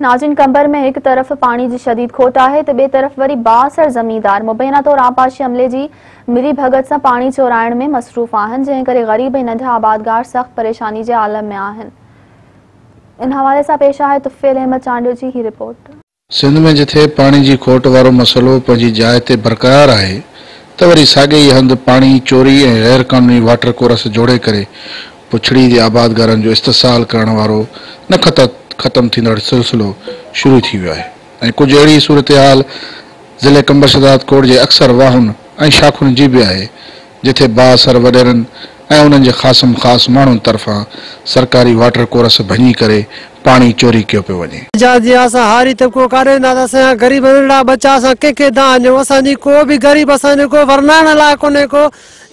नाज़रीन, कंबर में एक तरफ पानी जी शदीद खोट आहे त ॿिए तरफ वरी बाअसर ज़मींदार मुबैना तौर आबपाशी अमले जी मिली भगत सां पाणी चोराइण में मसरूफ़ आहिनि, जंहिं करे ग़रीब ऐं नंढा आबादगार सख़्त परेशानी जे आलम में आहिनि। इन हवाले सां पेश आहे तुफ़ैल अहमद चांडियो जी ही रिपोर्ट। सिंध में जिथे पाणी जी खोट वारो मसइलो पंहिंजी जाइ ते बरक़रार आहे त वरी साॻे ई हंधि पाणी चोरी ऐं ग़ैर कानूनी वाटर कोर्स जोड़े करे पुछड़ी जे आबादगारनि जो इस्तेसाल करण वारो न ख़त्म थींदड़ सिलसिलो शुरू थी वियो आहे ऐं कुझु अहिड़ी सूरत हाल ज़िले कंबर शहदादकोट जे अक्सर वाहुनि ऐं शाखुनि जी बि आहे, जिथे बाअसर वॾेरनि ऐं उन्हनि जे ख़ासम ख़ासि माण्हुनि तरफ़ां सरकारी वाटर कोर्स भञी करे पाणी चोरी कयो पियो वञे। जी असां हारी तबिको काॾे वेंदा, असांजा ग़रीब नंढड़ा बच्चा असां कंहिंखे दां ॾियूं? असांजी को बि ग़रीब असांजो को वरनाइण लाइ कोन्हे को।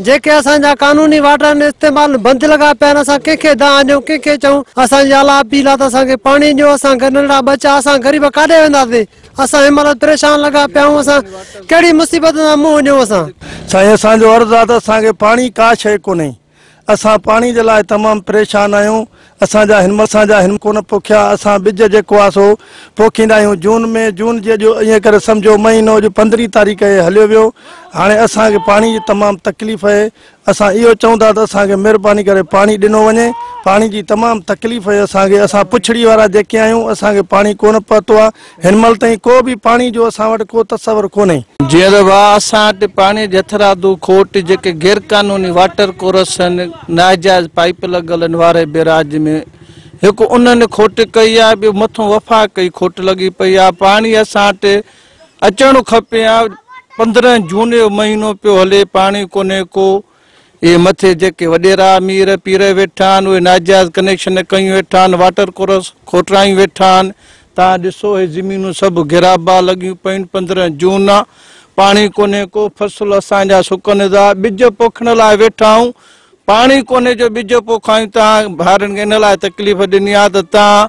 जेके असांजा कानूनी वाटर इस्तेमाल बंदि लॻा पिया आहिनि, असां कंहिंखे दां ॾियूं, कंहिंखे चऊं? असांजी अलाह अपील आहे त असांखे पाणी ॾियो। असां नंढड़ा बच्चा असां ग़रीब काॾे वेंदासीं? असां हिन महिल परेशान लॻा पिया आहियूं, असां कहिड़ी मुसीबत सां मुंहुं ॾियूं? असां साईं असांजो अर्ज़ु आहे त असांखे पाणी का शइ कोन्हे, असां पाणी जे लाइ तमामु परेशान आहियूं। असांजा हिन कोन पोखिया, असां ॿिज जेको आहे सो पोखींदा आहियूं जून में, जून जे जो ईअं करे सम्झो महीनो जो 15 तारीख़ हलियो वियो। हाणे असांखे पाणी जी तमामु तकलीफ़ आहे। असां इहो चऊं था त असांखे महिरबानी करे पाणी ॾिनो वञे, पाणी जी तमामु तकलीफ़ आहे असांखे। असां पुछड़ी वारा जेके आहियूं असांखे पाणी कोन पहुतो आहे हिन महिल ताईं, को बि पाणी जो असां वटि को तसवुर कोन्हे। जीअं त भाउ असां वटि पाणी जी हथरादू खोट, जेके गैर कानूनी वाटर कोर्स आहिनि, नाजाइज़ पाइप लॻल आहिनि वारे बैराज में, हिकु उन्हनि खोट कई आहे, ॿियो मथों वफ़ाक़ जी खोट लॻी पई आहे। पाणी असां वटि अचणु खपे हा, 15 जून जो महीनो पियो हले, पाणी कोन्हे को। इहे मथे जेके वॾेरा अमीर पीर वेठा आहिनि उहे नाजाइज़ कनेक्शन कयूं वेठा आहिनि, वाटर कोर्स खोटाई वेठा आहिनि। तव्हां ॾिसो हे ज़मीनूं सभु गिराबा लॻियूं पयूं आहिनि, 15 जून आहे, पाणी कोन्हे को, फ़सल असांजा सुकनि था, ॿिज पोखण लाइ वेठा आहियूं, पाणी कोन्हे जो ॿिज पोखायूं। तव्हां भाइरनि खे इन लाइ तकलीफ़ ॾिनी आहे त तव्हां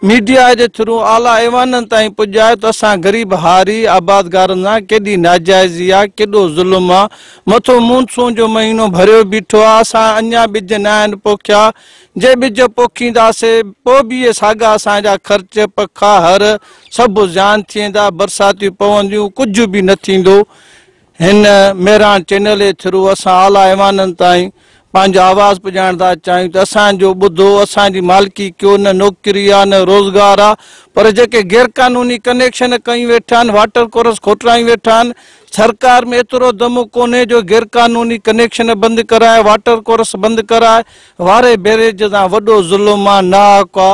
मीडिया जे थ्रू आला ऐवाननि ताईं पुॼायो त असां ग़रीब हारी आबादगारनि सां केॾी नाजाइज़ी आहे, केॾो ज़ुल्म आहे। मथो मूनसून जो महीनो भरियो बीठो आहे, असां अञा ॿिज न आहिनि पोखिया, जे ॿिज पोखींदासीं पोइ बि इहे साॻा असांजा ख़र्च पखा हर सभु ज़ियान थी वेंदा, बरसातियूं पवंदियूं, कुझु बि न थींदो। हिन मेहरान चैनल जे थ्रू असां आला ऐवाननि ताईं पंहिंजो आवाज़ पुॼाइण था चाहियूं त असांजो ॿुधो, असांजी मालिकी कयो, न नौकिरी आहे न रोज़गार आहे, पर जेके गैर कानूनी कनेक्शन कयूं वेठा आहिनि, वाटर कोर्स खोटाई वेठा आहिनि, सरकार में एतिरो दम कोन्हे जो गैर कानूनी कनेक्शन बंदि कराए, वाटर कोर्स बंदि कराए। वारे बैरेज सां वॾो ज़ुल्म आहे, नाहक़ आहे।